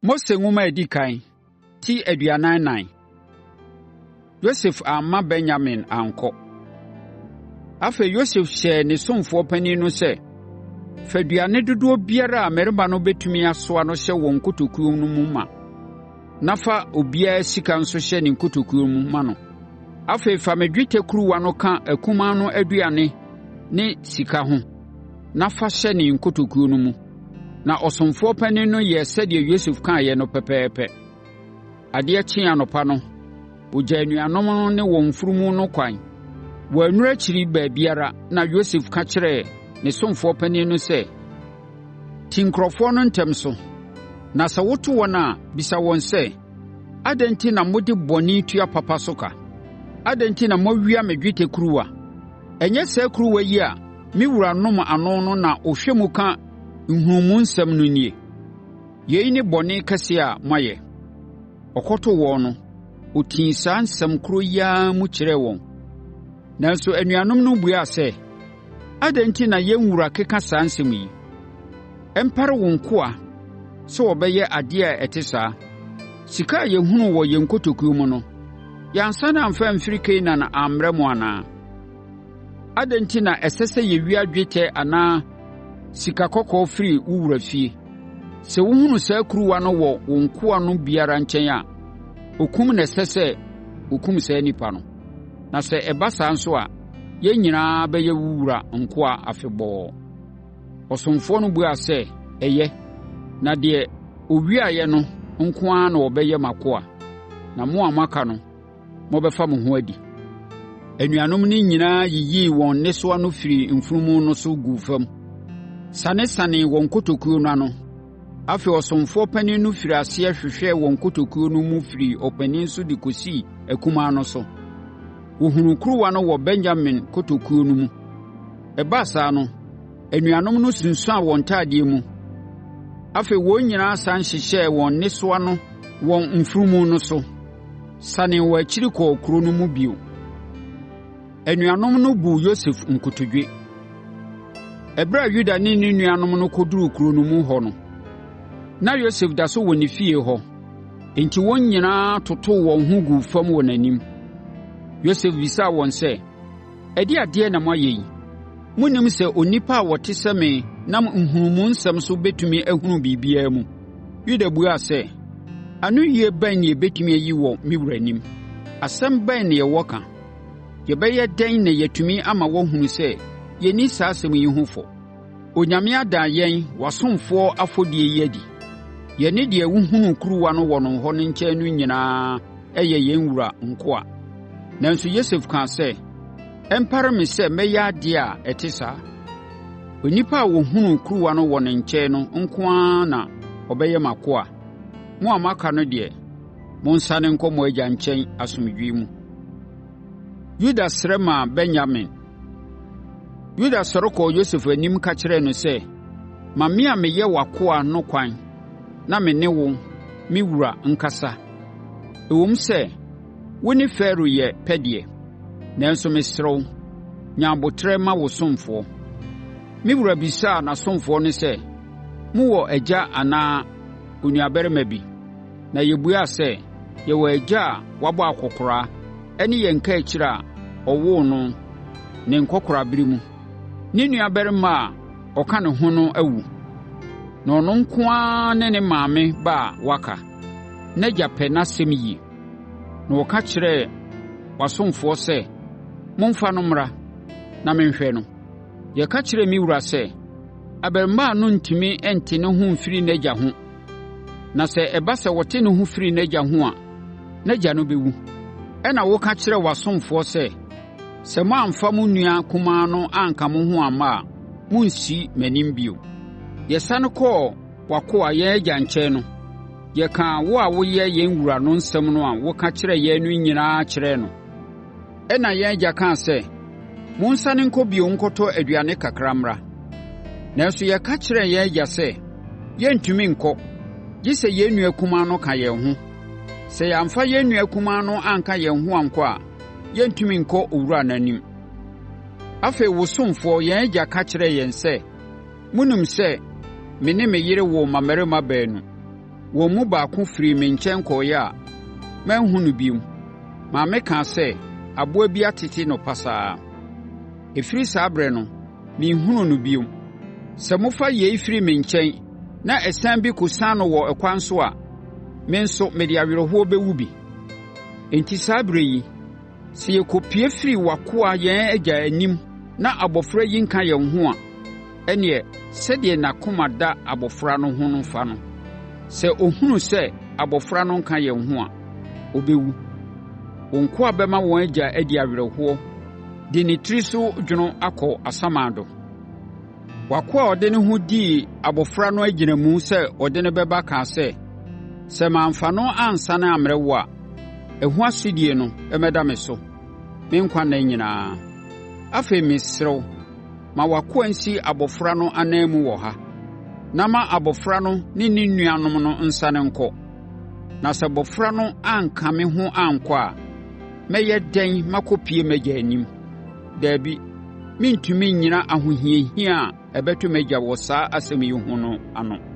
Mose Nwoma a ɛdi Ɛkan Ti 44. Yosef amma Benyamin ankɔ. Afei, Yosef hyɛɛ ne ɔsomfoɔ panin no sɛ, “Fa aduane dodoɔ biara a mmarima no bɛtumi asoa no hyɛ wɔn nkotokuo no mu ma, na fa obiara sika nso hyɛ ne kotokuo mu ma no. Afei, fa me dwetɛ kuruwa no ka akumaa no aduane ne sika ho, na fa hyɛ ne kotokuo no mu.” Na ɔsomfoɔ panin no yɛɛ sɛdeɛ Yosef kaeɛ no pɛpɛɛpɛ. Adeɛ kyee anɔpa no, wɔgyaa anuanom no ne wɔn mfunumu no kwan. Wɔannuru akyiri baabiara na Yosef ka kyerɛɛ ne ɔsomfoɔ panin no sɛ, “Ti nkurɔfoɔ no ntɛm so, na sɛ woto wɔn a, bisa wɔn sɛ, ‘Adɛn enti na mode bɔne tua papa so ka? Adɛn enti na moawia me dwetɛ kuruwa? Ɛnyɛ saa kuruwa yi a me wura nom ano no na ɔhwɛ mu ka nhunumusɛm no nie? Yei ne bɔne kɛseɛ a moayɛ.’ ” Ɔkɔtoo wɔn no, ɔtii saa nsɛm korɔ yi ara mu kyerɛɛ wɔn. Nanso, anuanom no buaa sɛ, “Adɛn enti na yɛn wura keka saa nsɛm yi? Ɛmpare wo nkoa sɛ wɔbɛyɛ adeɛ a ɛte saa. Sika a yɛhunuu wɔ yɛn nkotokuo mu no, yɛansane amfa amfiri Kanaan ammrɛ mo anaa? Adɛn enti na ɛsɛ sɛ yɛwia dwetɛ anaa sikakɔkɔɔ firi wo wura fie? Sɛ wohunu saa kuruwa no wɔ wo nkoa no biara nkyɛn a, okum na ɛsɛ sɛ wɔkum saa onipa no. Na sɛ ɛba saa nso a, yɛn nyinaa bɛyɛ wo wura nkoa afebɔɔ.” Ɔsomfoɔ no buaa sɛ, “Ɛyɛ, na deɛ ɔwiaeɛ no nko ara na ɔbɛyɛ m'akoa, na mo a moaka no, mobɛfa mo ho adi.” Anuanom no nyinaa yiyii wɔn nnesoa no firii mfunumu no so guu fam, sanesanee wɔn nkotokuo no ano. Afei, ɔsomfoɔ panin no firii aseɛ hwehwɛɛ wɔn nkotokuo no mu firii ɔpanin so de kɔsii akumaa no so. Wɔhunuu kuruwa no wɔ Benyamin kotokuo no mu. Ɛbaa saa no, anuanom no sunsuanee wɔn ntadeɛ mu. Afei, wɔn nyinaa sane hyehyɛɛ wɔn nnesoa no wɔ wɔn mfunumu no so, sanee wɔn akyiri kɔɔ kuro no mu bio. Anuanom no buu Yosef nkotodwe. Ɛberɛ a Yuda ne ne nuanom no kɔduruu kuro no mu hɔ no, na Yosef da so wɔ ne fie hɔ. Enti, wɔn nyinaa totoo wɔn ho guu fam wɔ n'anim. Yosef bisaa wɔn sɛ, “Ɛdeɛn adeɛ na moayɛ yi? Monnim sɛ onipa a ɔte sɛ me nam nhunumusɛm so bɛtumi ahunu biribiara mu?” Yuda buaa sɛ, “Anoyie bɛn na yɛbɛtumi ayi wɔ me wura anim? Asɛm bɛn na yɛwɔ ka? Yɛbɛyɛ dɛn na yɛatumi ama woahunu sɛ yɛnni saa asɛm yi ho fɔ? Onyame ada yɛn, w'asomfoɔ, afɔdie yi adi. Yɛne deɛ wohunuu kuruwa no wɔ ne hɔ no nkyɛn no nyinaa yɛ yɛn wura nkoa.” Nanso, Yosef kaa sɛ, “Ɛmpare me sɛ mɛyɛ adeɛ a ɛte saa! Onipa a wɔhunuu kuruwa no wɔ ne nkyɛn no nko ara na ɔbɛyɛ m'akoa. Mo a moaka no deɛ, monsane nkɔ mo agya nkyɛn asomdwoeɛ mu.” Yuda srɛ ma Benyamin Yuda sɔre kɔɔ Yosef anim ka kyerɛɛ no sɛ, “Ma me a meyɛ w'akoa no ɛkwan na me ne wo, me wura, nkasa. Ɛwom sɛ, wo ne Farao yɛ pɛ deɛ, nanso mesrɛ wo, nya aboterɛ ma wo ɔsomfoɔ. Me wura bisaa n'asomfoɔ no sɛ, ‘Mowɔ agya anaa onuabarima bi?’ Na yɛbuaa sɛ, ‘Yɛwɔ agya a wabɔ akɔkoraa ne yɛn kaakyire a ɔwoo no ne nkɔkoraaberɛ mu. Ne nuabarima a ɔka ne ho no awu, na ɔno nko ara ne ne maame ba a waka. N'agya pɛ n'asɛm yie.’ Na ɔka kyerɛɛ w'asomfoɔ sɛ, ‘Momfa no mmra, na menhwɛ no.’ Yɛka kyerɛɛ me wura sɛ, ‘Abarimaa no rentumi nte ne ho mfiri n'agya ho, na sɛ ɛba sɛ ɔte ne ho firi n'agya ho a, n'agya no bɛwu.’ Ɛnna woka kyerɛɛ w'asomfoɔ sɛ, ‘Sɛ moamfa mo nua kumaa no anka mo ho amma a, morensi m'anim bio.’ Yɛsane kɔɔ w'akoa, yɛn agya nkyɛn no, yɛkaa wo a woyɛ yɛn wura no nsɛm a woka kyerɛɛ yɛn no nyinaa kyerɛɛ no. Ɛnna yɛn agya kaa sɛ, ‘Monsane nkɔ bio nkɔtɔ aduane kakra mmra.’ Nanso, yɛka kyerɛɛ yɛn agya sɛ, ‘Yɛrentumi nkɔ, gye sɛ yɛn nua kumaa no ka yɛn ho. Sɛ yɛamfa yɛn nua kumaa no anka yɛn ho ankɔ a, yɛrentumi nkɔ owura no anim.’ Afei, wo ɔsomfoɔ, yɛn agya, ka kyerɛɛ yɛn sɛ, ‘Monim sɛ me ne me yere woo mmammarima baanu. Wɔn mu baako firii me nkyɛn kɔeɛ a manhunu no bio. Maame kaa sɛ, ‘Aboa bi atete no pasaa.’ Ɛfiri saa ɛberɛ no, menhunuu no bio. Sɛ mofa yei firi me nkyɛn na asiane bi kɔsiane no wɔ ɛkwan so a, me nso mede awerɛhoɔ bɛwu bi. Enti, saa ɛberɛ yi, sɛ yɛkɔpue firi w'akoa, yɛn agya, anim na abɔfra yi nka yɛn ho a, ɛnneɛ, sɛdeɛ n'akoma da abɔfra no ho fa no, sɛ ɔhunu sɛ abɔfra no nka yɛn ho a, ɔbɛwu. Wo nkoa bɛma wɔn agya adi awerɛhoɔ, de ne tiri so dwono akɔ asamando. W'akoa a ɔde ne ho dii abɔfra no agyinamu sɛ ɔde no bɛba kaa sɛ, ‘Sɛ mamfa no ansane ammrɛ wo a, ɛho asodie no mmɛda me so me nkwa nna nyinaa.’ Afei, mesrɛ wo, ma w'akoa nsi abɔfra no ananmu wɔ ha, na ma abɔfra no ne ne nuanom no nsane nkɔ. Na sɛ abɔfra no anka me ho ankɔ a, mɛyɛ dɛn makɔpue m'agya anim? Dabi, merentumi nnyina ahohiahia a ɛbɛto m'agya wɔ saa asɛm yi ho no ano.”